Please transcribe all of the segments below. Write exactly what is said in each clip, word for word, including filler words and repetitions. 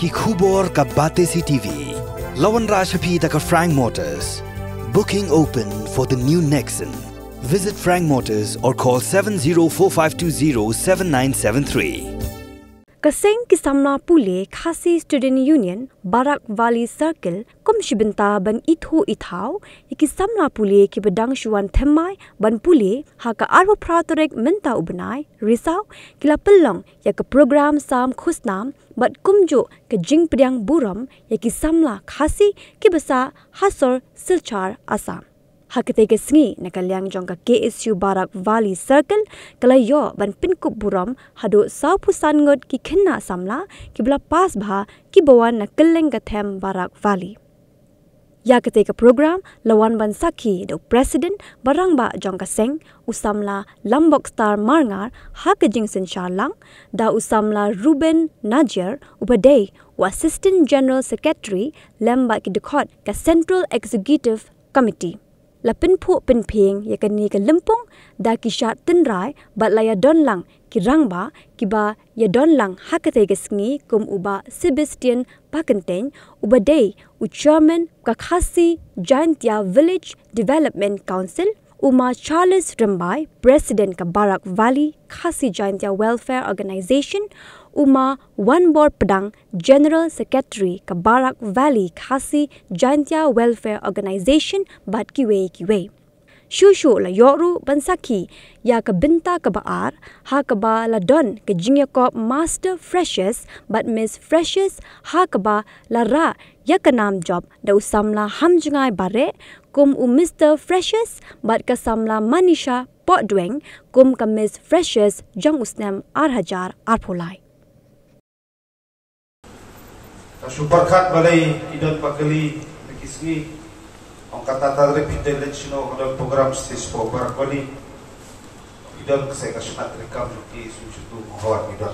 Ki khubor ka Batesi T V. La wanrah sha phi da ka Frank Motors. Booking open for the new Nexon. Visit Frank Motors or call seven zero four five two zero seven nine seven three. Ka seng ki samla pule Khasi Student Union, Barak Valley Circle, kum shi bynta ban ithuh ithaw ïa ki samla pule kiba dang shu wan thymmai ban pule ha ka arphew phra tarik mynta u bnai Risaw, ki la pynlong ïa ka program sam khusnam bad kumjuh ka jingpdiang burom ïa ki samla Khasi kiba sah ha sor Silchar, Assam. Ha katei ka sngi, na ka liang jong ka K S U Barak Valley Circle, ka la ïoh ban pynkup burom haduh sawphew san ngut ki khynnah samla kiba la pass bha, kiba wan na kylleng ka them Barak Valley. Ïa katei ka program la wan ban sakhi da u President ba rangbah jong ka seng, u samla Lambokstar Marngar, ha ka jingsynshar lang da u samla Ruben Najiar, uba dei u Assistant General Secretary lem bad ki dkhot ka Central Executive Committee. La pynphuh pynphieng ïa kane ka lympung da ki shad tynrai bad la ïadon lang ki rangbah kiba ïadon lang ha katei ka sngi, kum u Bah Sebastian Pakyntein, uba dei u Chairman ka Khasi Jaintia Village Development Council, u Ma Charles Rymbai, President ka Barak Valley Khasi Jaintia Welfare Organization, u Ma Wanbor Pdang, General Secretary ka Barak Valley Khasi Jaintia Welfare Organization, bad kiwei kiwei. Shuh shuh la ïoh ruh ban sakhi ïa ka bynta kaba ar, ha kaba la don ka jingïakop Master Freshers bad Miss Freshers, ha kaba la rah ïa ka nam jop da u samla Hamjngai Bareh kum u Mister Freshers bad ka samla Manisha Pohdweng kum ka Miss Freshers jong u snem ar hajar arphew lai. Ka shu pyrkhat balei ki don ba kali na ki sngi. Ong kata ta rep hi te leit shino ka don program stage four Barak Valley. Ki don ka se ka shmat rikam jong ki su shutu mahor ki don.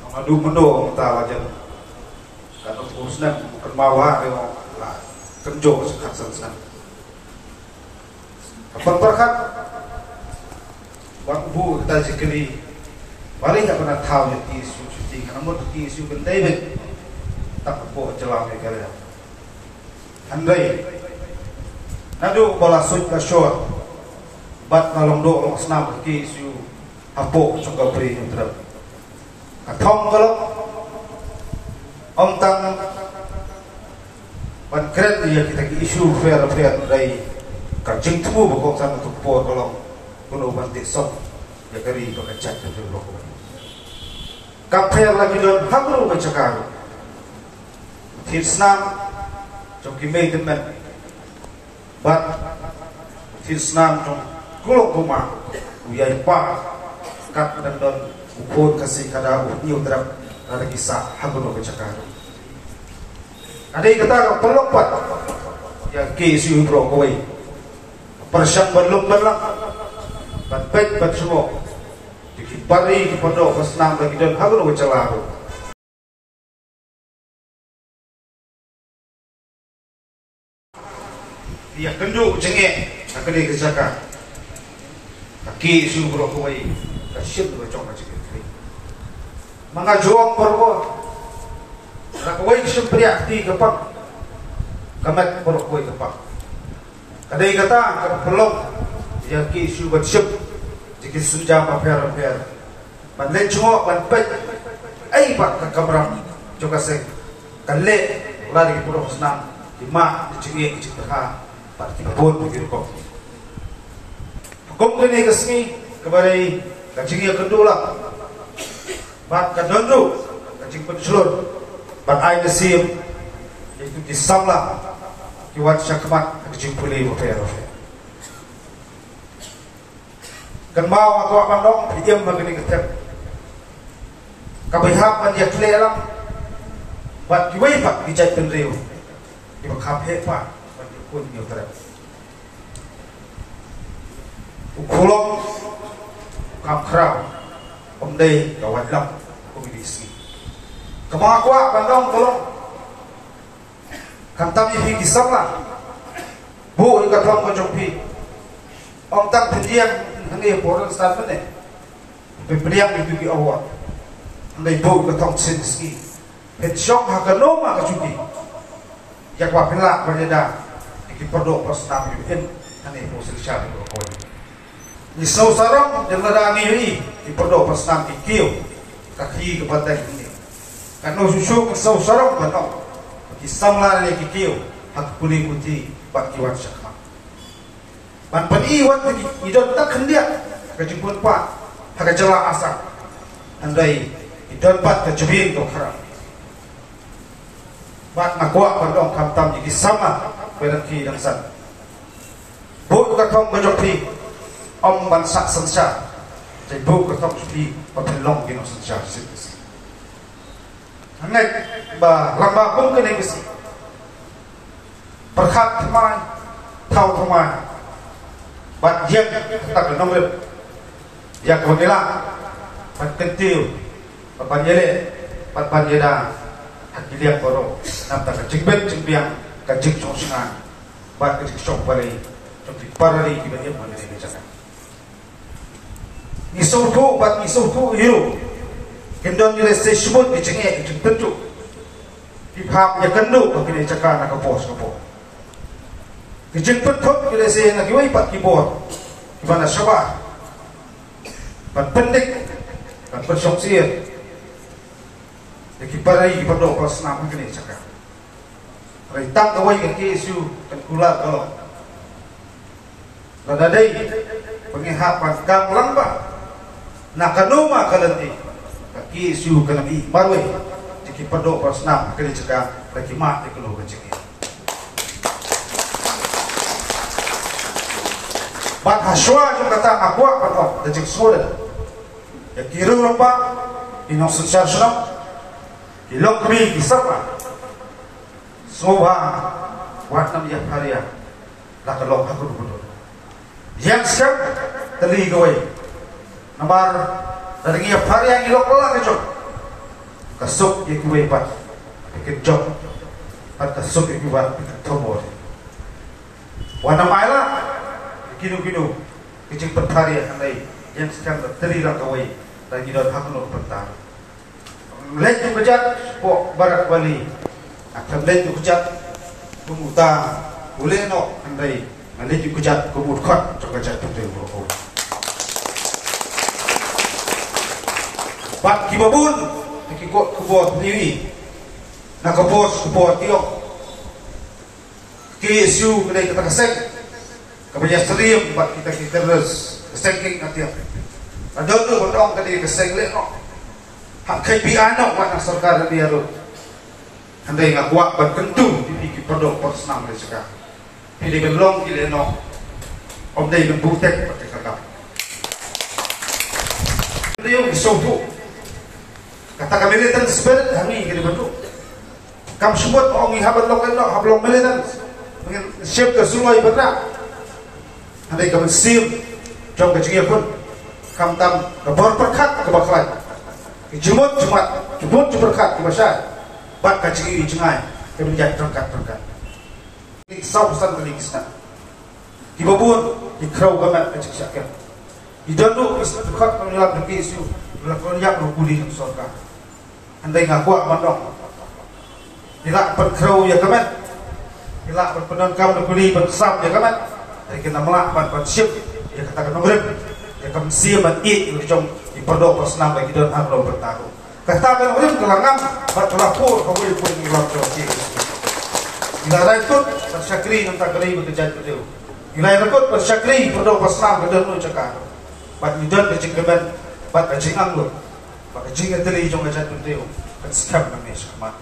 Ong adu mendo ong ta wajan. Ka don ko snem kan mawa re ong la kenjo ka sekat san snem. Ka pyrkhat ban buh kita jingkylli. Balei ka pynah thaw ïa T S U shuti, ka namut T S U kan dei beit tang hapoh jylla Meghalaya. Hynrei naduh ba la suit la shor bad na long doh long snam T S U hapoh jong ka Bri Hynñiewtrep. Ka thong ka long ym tang ban kren ïa kita ki issue pher pher, hynrei ka jingthmu ba kongsan ka por ka long kumno ban teh sop ïa ka ri bad ka jaitbynriew baroh kawei. Ka pher la ki don ha kano ka jaka ruh. Thied snam jong ki mei tymmen bad thied snam jong kulong kumba u ïai pah kat dang don u khun Khasi, ka da u Hynñiewtrep, lada ki sah ha kano ka jaka ruh. Ka dei kata ka pynlong pat ïa K S U baroh kawei. Pyrshang ban lum ban lang, ban peit ban sngewbha ïa ki pari ki pyndoh ba snam la ki don ha kano ka jaka ruh. Ïa kynduh jingeh na kane ka jaka. Ka K S U baroh kawei ka shim ka jong ka jingeh. Ma nga jong baroh, na kawei ka shim priak ti ka pang, ka met baroh kawei ka pang. Ka dei kata ka pynlong ïa K S U ban shim jingeh synjam bapher bapher. Ban leit jngoh ban peit ei ba ka kamram jong ka seng ka leh lada ki pyndoh snam, ki mad jingeh jingtyrha bad kiba bun ki rukom. Kum kane ka sngi kaba dei ka jingïakynduh lang bad ka don ruh ka jingpynshlur ban ai mynsiem ïa ki samla ki wan shakhmat ha ka jingpule bapher bapher. Kynmaw nga kwah ban ong, phi im ha kane ka thep. Kaba hap ban ïakhleh lang bad kiwei pat ki jaitbynriew kiba kham heh pat ban ïakun ïatrep. U khulom u kham khraw, ym dei ka waitlam kum ine i sngi. Kaba nga kwah ban ong ka long, khamtam ïa phi ki samla, buh ïa ka thong ka jong phi. Ym tang pyndiang hangne ha por stan mynne. Pyndiang ïa ki award. Hynrei buh ka thong shisien ka sngi, phin shong ha kano ma ka juti, ïa kaba phin lah ban ïada ïa ki pardoh parsnam kiba im hangne hapoh Shisha Valley. Ngi sngewsarong, dang lada ngi ïohi ki pardoh parsnam ki kiew, ka khie ka pateng hangne, katno shuh shuh ngi sngewsarong ban ong ba ki samla ïa ki kiew ha ka pule puthi bad ki wan shakhmat. Ban pyni wat ngi don tang khyndiat ka jingpynpaw ha ka jylla Assam, hynrei ngi don pat ka jabieng kaba khraw. Bad nga kwah ban ong khamtam ïa ki samla ba dang khie dang san, buh ka thong ka jong phi, ym ban sah synshar, te buh ka thong jong phi ba phin long ki nongsynshar shisien shisien. Hangne ba lyngba kum kane ka sngi, pyrkhat thymmai, thaw thymmai, bad ïeng kata ka nongrim ïa kaba ngi lah ban kyntiew, bad ban ïaleh, bad ban ïada ha ki liang baroh, na bynta ka jingbit jingbiang, ka jingshong shngain bad ka jingshong balei jong ki para ri kiba im ha kane ka jaka. Ngi sngewthuh bad ngi sngewthuh hi ruh, kin don ïa lehse shibun ki jingeh, ki jingpynduh kiba hap ïakynduh ha kine ki jaka na ka por sha ka por. Ki jingpynthut ïa lehse na kiwei pat ki bor kiba na shabar ban pyndik, ban pynshong syier ïa ki para ri, ki pardoh parsnam ha kine ki jaka. Hynrei tang kawei ka K S U kan kular ka long, lada dei ba ngi hap ban kam lang bha na kano ma ka lynti, ka K S U kan ïa marwei ïa ki pardoh parsnam ha kane ka jaka, lada ki mad ïa kano ka jingeh. Bad ha shuwa jong kata nga kwah ban ong da jingsngew ïa ki rangbah, ki nongsynshar shnong, ki longkmie, ki samla, sngewbha wat nang ïapharia la ka long ha kano kano. Ïeng skhem tylli kawei. Namar lada ngi ïapharia, ngi long la ka jong, ka suk ïa kiwei pat ka kynjop, bad ka suk ïa kiwei pat ka kynthor. Wat nang ai la kino kino ki jingpynpharia, hynrei ïeng skhem da tylli la kawei, lada ngi don ha kano ka bynta. Leit ïa u kjat hapoh Barak Valley, nga khlem leit ïa u kjat kum uta u leh noh, hynrei nga leit ïa u kjat kum u dkhot jong ka jaitbynriew baroh kawei. Bad kiba bun ki kot khubor ngi ïohi na ka por sha ka por, ki ong K S U ka dei kata ka seng kaba ïasyriem bad kita ki terrorist, ka seng kieng ka tiang. Ka don ruh ba ong ka dei ka seng lehnoh, hap kheiñ biang noh wat na sorkar India ruh. Hynrei nga kwah ban kyntu ïa phi ki pardoh parsnam ha kane ka jaka, phi dei ban long ki lehnoh, ym dei ban buh tek bad ka kyrdan. Dei ïa u sngewthuh kata ka militant spirit ha ngi ka dei ban duh. Kam shu mut ong ngi hap ban long lehnoh, hap long militant, ngin shim ka suloi ban rah. Hynrei ka mynsiem jong ka jingïakhun, khamtam ka bor pyrkhat kaba khlaiñ, ka jingmut jingmat, jingmut jingpyrkhat kaba shai, bad ka jingïohi jngai ka ban ïaid ryngkat ryngkat. Ki saw san tylli ki snem, kiba bun ki khrew ka met ka jingshah kem. Ki don ruh ki sngewthuh ka ngi lam da ki issue, la ka ïap ruh kuli jong sorkar. Hynrei nga kwah ban ong, ngi lah ban khrew ïa ka met, ngi lah ban pyndonkam da kuli ban sam ïa ka met, hynrei ngim lah ban, ban shim ïa kata ka nongrim, ïa ka mynsiem ban ïeit ïa ka jong ki pardoh parsnam ba ki don ha kano ka bynta ruh. Kata ka nongrim ka la ngam bad ka la pur kawei kawei ngi lam jong ki. Ngi la rai kut ban shakri na ka bynta ka ri bad ka jaitbynriew. Ngi la rai kut ban shakri pardoh parsnam ka don ha kano ka jaka ruh. Bad ngi don ka jingkmen bad ka jingangnud ba ka jingïatylli jong ka jaitbynriew kan skhem nangne shakhmat.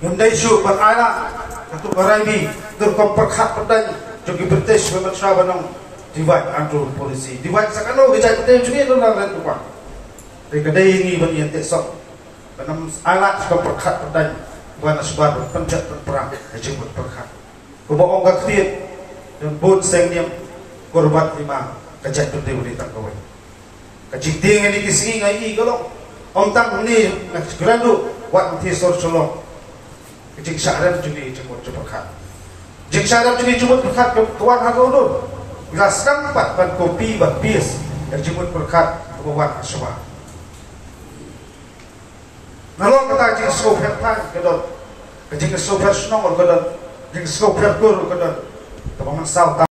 Ngim dei shuh ban ailad katto ka raibi, katto ka rukom pyrkhat pyrdain jong ki British ba mynshwa ban ong divide and rule policy. Divide sa kano, ka jaitbynriew jong ngi ruh la ren tu kwah. Te ka dei ïa ngi ban ïeng te song ban ym ailad sha ka pyrkhat pyrdain ba na shabar ban pynjot pynpra ka jingmut pyrkhat. Kumba ong ka ktien, don bun seng niam, kyrbat hima, ka jaitbynriew dei tang kawei. Ka jingtieng ïa kine ki sngi nga ïohi ka long, ym tang hangne na Kren ruh, wat hangne sor Shillong, ka jingshah rem jong ngi jingmut jingpyrkhat. Jingshah rem jong ngi jingmut pyrkhat ka wan ha ka dur. Ngi la sdang pat ban copy ban paste ïa ka jingmut pyrkhat kaba wan ha shabar. Jingsngewpher thaiñ ka don, ka jingsngewpher shnong ka don, jingsngewpher kur ka don. Kaba mynsaw tam.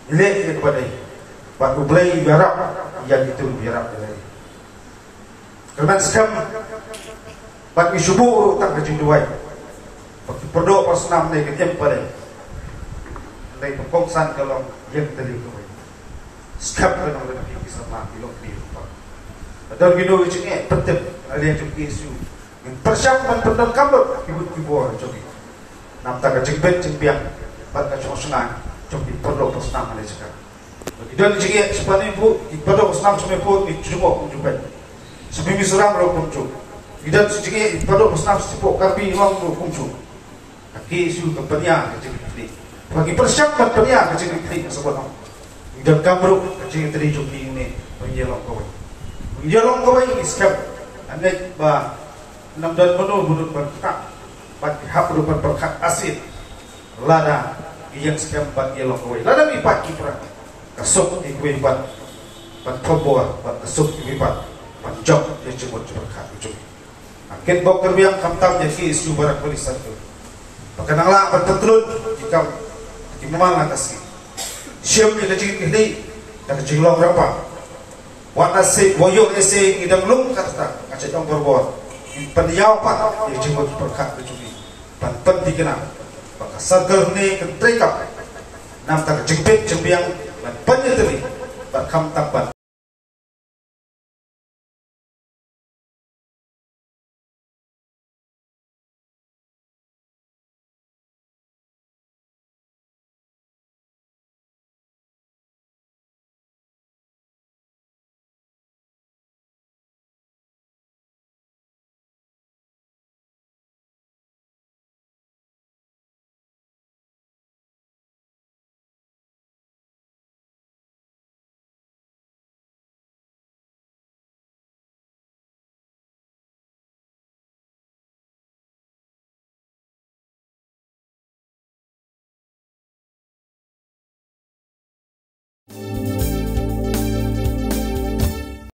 Ngi leh ïa kaba dei bad U Blei u ïarap ïa kito kiba ïarap ïa lade. Kyrmen skhem bad ngi shu buh ruh tang ka jingduwai ba ki pyrdoh pyrshang ne ka em pat dei. Dei ba kongsan ka long ïa ka tali kawei. Skhem ka long lada ki samla ki long ki ruh pat. Ba don kino ki jingeh pyntip na liang jong ki issue. Ngin pyrshang ban pyndonkam lut ki bor ki bor jong ki. Namar ka jingbit jingbiang bad ka shong shngaiñ jong ki pyrdoh pyrshang ha lade jaka. Ki don jingeh shapoh Nongpoh, ki pyrdoh pyrshang shapoh Nongpoh, ki jngoh kumjuh. Shapoh Mizoram ruh kumjuh. Ki don jingeh, ki pyrdoh pyrshang shapoh Karbi Anglong ruh kumjuh. Ka K S U ka pynïar ka jingkitkhlieh. Ba ki pyrshang ban pynïar ka jingkitkhlieh na shapoh Nongpoh. Ki donkam ruh ka jingkitkhlieh jong ki ne ban ïalong kawei. Ban ïalong kawei ngi skhem. Nga ngeit ba ym don mano mano ban ktah. Bad ki hap ruh ban pyrkhat arsien. Lada ngi ïeng skhem bad ïalong kawei. Lada ngi paid ki para, ka suk ïa kiwei pat ban thombor bad ka suk ïa kiwei pat ban jop ïa ka jingmut jingpyrkhat ka jong ngi. Nga kitbok kyrwiang khamtam ïa ki issue baroh kawei sat tu. Ba kan nang lah ban pyntlun ki kam ki mymal na ka sngi. Shim ïa ka jingkitkhlieh da ka jinglong rangbah. Wat la shisha, wat ïoh lehse ngi dang lung katta, nga shu ong borbor, ngin pynïaw pat ïa ka jingmut jingpyrkhat ka jong ngi ban pynthikna ba ka circle hangne kan treikam. Namar ka jingbit jingbiang ban pynïatylli bad khamtam ban